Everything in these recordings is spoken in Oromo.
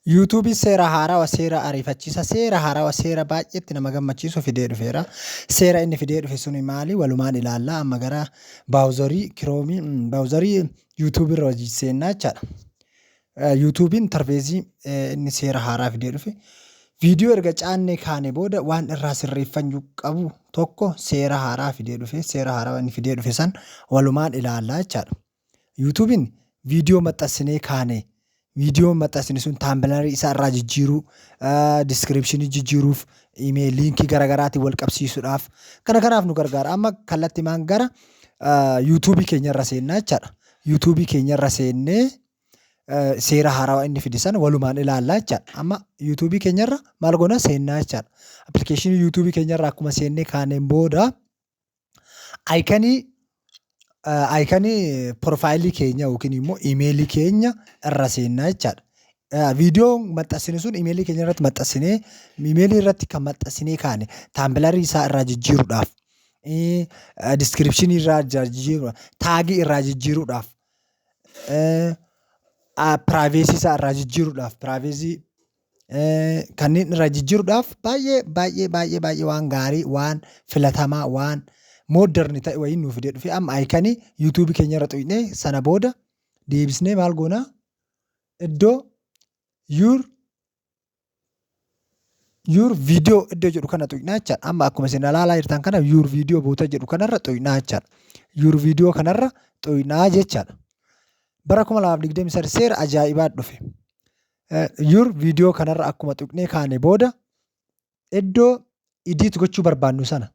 YouTube'n seera haarawaa, seera ariifachiisa, seera haarawaa, seera baay'eetti nama gammachiisu fidee dhufeera. Seera inni fidee dhufe suni maali? Walumaan ilaallaa. Amma gara browserii Chromeii, browserii YouTubeii irra hojii seennaa jechaadha. YouTube'n interfaceii inni seera haaraa fidee dhufe. Viidiyoo erga caannee kaane booda waan irraa sirreeffachuu qabu tokko seera haaraa fidee dhufe. Seera haarawaa inni fidee dhufe san walumaan ilaallaa jechaadha. YouTube'n viidiyoo maxxansinee kaane, viidiyoon maxxansine sun thumbnailii isaa irraa jijjiiruu, descriptionii jijjiiruuf, email linkii garaagaraatiin wal qabsiisuudhaaf kana kanaaf nu gargaara. Amma kallattimaan gara YouTubeii keenya irra seennaa jechaadha. YouTubeii keenya irra seennee seera haarawaa inni fide sana walumaan ilaallaa jechaadha. Amma YouTubeii keenya irra maal goona? Seennaa jechaadha. Applicationii YouTubeii keenya irra akkuma seennee kaaneen booda iconii profileii keenya yookiin immoo emailii keenya irra seennaa jechaadha. Viidiyoon maxxansine sun emailii keenya irratti maxxansinee, emailii irratti kan maxxansinee kaane thumbnailii isaa irraa jijjiiruudhaaf, descriptionii irraa jijjiiruudhaaf, tagii irraa jijjiiruudhaaf, privacyii isaa irraa jijjiiruudhaaf, privacyii kanneen irraa jijjiiruudhaaf baay'ee baay'ee baay'ee baay'ee waan gaarii, waan filatamaa, waan modern ta'e wayii nuuf fidee dhufe. Amma iconii YouTubeii keenya irra tuqnee, sana booda deebisnee maal goonaa? Iddoo your video iddoo jedhu kana tuqnaa jechaadha. Amma akkuma isin ilaalaa jirtan kana your video boota jedhu kanarra tuqnaa jechaadha. Your video kanarra tuqnaa jechaadha. Bara 2023 seera ajaa'ibaa dhufe. Your video kanarra akkuma tuqnee kaane booda iddoo edit gochuu barbaannu sana,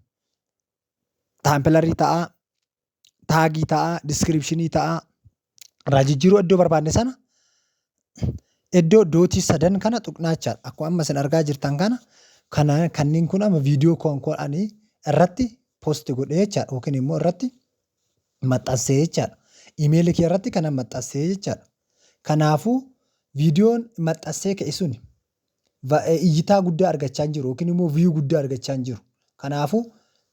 thumbnailii ta'aa, tagii ta'aa, descriptionii ta'aa, irraa jijjiiruu iddoo barbaanne sana iddoo dotii sadan kana tuqnaa jechaadha. Akkuma amma isin argaa jirtan kana, kanneen kun amma viidiyoo koon ani irratti post godhee jechaadha yookiin immoo irratti maxxansee jechaadha. Emailii kee irratti kana maxxansee jechaadha. Kanaafuu viidiyoon maxxansee ka'e suni iyyitaa guddaa argachaa hin jiru yookiin immoo view guddaa argachaa hin jiru. Kanaafuu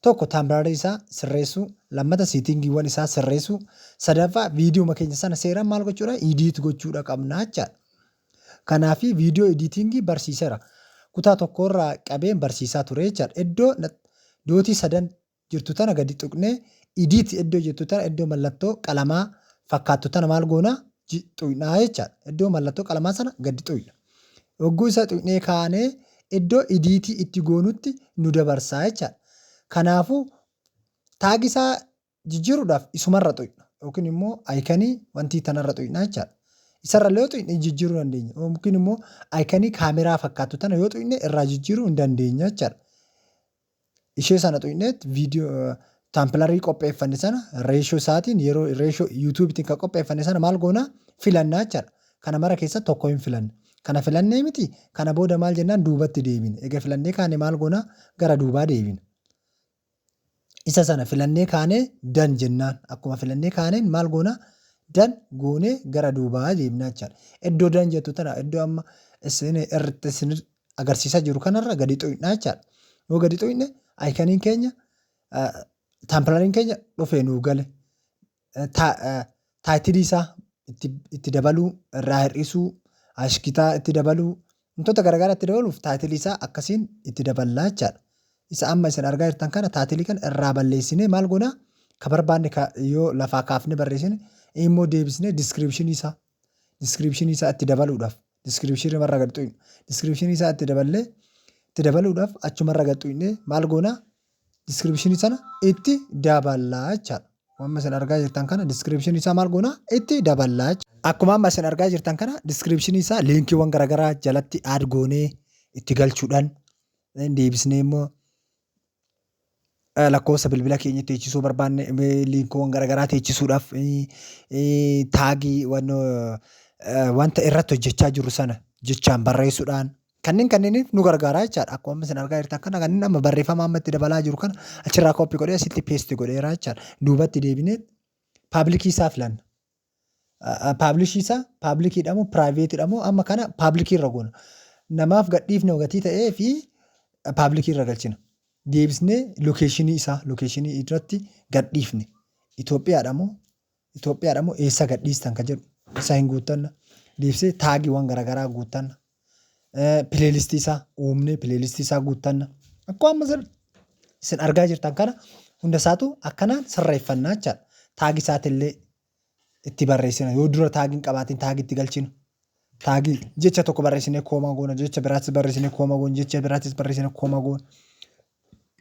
tokko thumbnailii isaa sirreessuu, lammata settingiiwwan isaa sirreessuu, sadaffaa viidiyoo keenya sana seeraan maal gochuudha? Edit gochuudha qabna jechaadha. Kanaafi viidiyoo editingii barsiiseera. Kutaa tokkorraa qabeen barsiisaa ture jechaadha. Iddoo dotii sadan jirtu tana gadi tuqnee, edit iddoo jettu tana, iddoo mallattoo qalamaa fakkaattu tana maal goonaa? Tuqnaa jechaadha. Iddoo mallattoo qalamaa sana gadi tuqna. Yogguu isa tuqnee kaanee iddoo editii itti goonutti nu dabarsaa jechaadha. Kanaafuu tagii isaa jijjiiruudhaaf isumarra tuqna yookiin immoo iconii wantii tanarra tuqna jechaadha. Isarra illee yoo tuqne jijjiiruu dandeenya. Yookiin immoo iconii kaameraa fakkaattu tana yoo tuqne irraa jijjiiruu hin dandeenya jechaadha. Ishee sana tuqneet viidiyoo thumbnailii qopheeffanne sana ratio isaatiin, yeroo ratio YouTubeiitiin kan qopheeffanne sana maal goonaa? Filannaa jechaadha. Kana mara keessa tokko hin filanna. Kana filannee miti, kana booda maal jennaan? Duubatti deebina. Egaa filannee kaane maal goonaa? Gara duubaa deebina. Isa sana filannee kaanee done jennaan. Akkuma filannee kaaneen maal goonaa? Done goonee gara duubaa deemnaa jechaadha. Iddoo done jettu tana, iddoo amma isin irratti isin agarsiisaa jiru kanarra gadi tuqnaa jechaadha. Yoo gadi tuqne iconiin keenya, thumbnailiin keenya dhufee nuu gale. Titleii isaa itti dabaluu, irraa hir'isuu, hashtagitaa itti dabaluu, wantoota garaagaraa itti dabaluuf titleii isaa akkasiin itti daballaa jechaadha. Isa amma isin argaa jirtan kana titleii kana irraa balleessinee maal goonaa? Ka barbaanne yoo lafaa kaafnee barreessine immoo deebisnee descriptionii isaa itti dabaluudhaaf descriptionii irra gad tuqna. Descriptionii isaa itti daballee, itti dabaluudhaaf achumarra gad tuqnee maal goonaa? Descriptionii sana itti daballaa jechaadha. Amma isin argaa jirtan kana descriptionii isaa maal goonaa? Itti daballaa jechaadha. Akkuma amma isin argaa jirtan kana descriptionii isaa linkiiwwan garaagaraa jalatti add goonee itti galchuudhaan, deebisnee immoo lakkoofsa bilbila keenya teechisuu barbaanne, linkiiwwan garaagaraa teechisuudhaaf, tagii wanta irratti hojjechaa jirru sana jechaan barreessuudhaan kanneen kanneeniif nu gargaara jechaadha. Akkuma amma isin argaa jirtan kana kanneen amma barreeffama amma itti dabalaa jiru kana achirraa copy godhee asitti paste godheera jechaadha. Duubatti deebinee publicii isaa filanna. Publishii isaa publiciidha moo privateiidha moo? Amma kana publicii irra goona. Namaaf gadhiifne gatii ta'ee fi publicii irra galchina. Deebisnee locationii isaa, locationii irratti gadhiifne Itoophiyaadha moo eessa gadhiistan kan jedhu isaa hin guuttanna. Deebisee tagiiwwan garaagaraa guuttanna. Playlistii isaa uumnee playlistii isaa guuttanna. Akkuma amma isin argaa jirtan kana hunda isaatu akkanaan sirreeffannaa jechaadha. Tag isaatillee itti barreessina. Yoo dura tagiin qabaatin tag itti galchina. Tag jecha tokko barreessinee comma goona, jecha biraatis barreessinee comma goona, jecha biraatis barreessinee comma goona.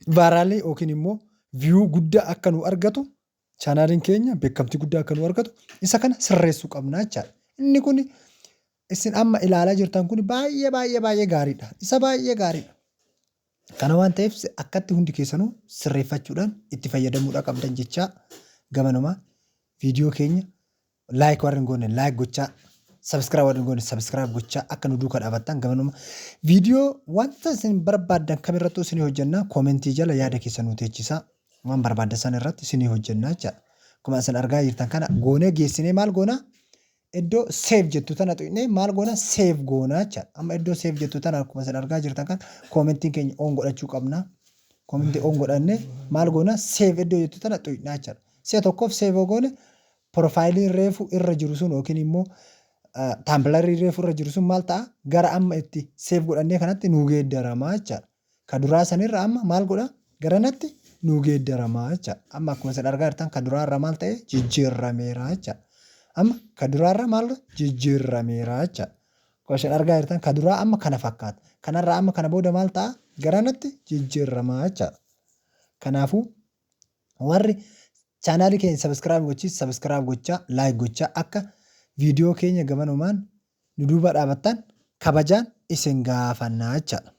Viralii yookiin immoo view guddaa akka nu argatu, channeliin keenya beekamtii guddaa akka nu argatu isa kana sirreessuu qabna jechaadha. Inni kun isin amma ilaalaa jirtan kun baay'ee baay'ee baay'ee gaariidha. Isa baay'ee gaariidha. Kana waan ta'eef akkatti hundi keessanuu sirreeffachuudhaan itti fayyadamuudha qabdan jechaa, gamanumaa viidiyoo keenya like warri hin goone like gochaa, subscribe warri hin goone subscribe gochaa akka nu duukaa dhaabattan gamanuma viidiyoo wanta isin barbaaddan kamirrattuu isinii hojjennaa. Commentii jala yaada keessan nu teechisaa, waan barbaaddan san irratti isinii hojjennaa jechaadha. Akkuma isin argaa jirtan kana goonee geessinee maal goonaa? Iddoo save jettu tana tuqnee maal goona? Save goonaa jechaadha. Amma iddoo save jettu tana akkuma isin argaa jirtan kana commentiin keenya on godhachuu qabna. Commentii on godhannee maal goona? Save iddoo jettu tana tuqnaa jechaadha. Si'a tokkoof save goone, profileiin reefu irra jiru sun yookiin immoo thumbnailii reefu irra jiru sun maal ta'a? Gara amma itti save godhannee kanatti nuu geeddaramaa jechaadha. Ka duraa sanirra amma maal godha? Garanatti nuu geeddaramaa jechaadha. Amma akkuma isin argaa jirtan ka duraarra maal ta'e? Jijjiirrameera jechaadha. Amma ka duraarra maal jijjiirrameera jechaadha. Akkuma isin argaa jirtan ka duraa amma kana fakkaata. Kanarraa amma kana booda maal ta'a? Garanatti jijjiirramaa jechaadha. Kanaafuu warri channelii keenya subscribe gochis subscribe gochaa, like gochaa akka viidiyoo keenya gamanumaan nu duuba dhaabattan kabajaan isin gaafannaa jechaadha.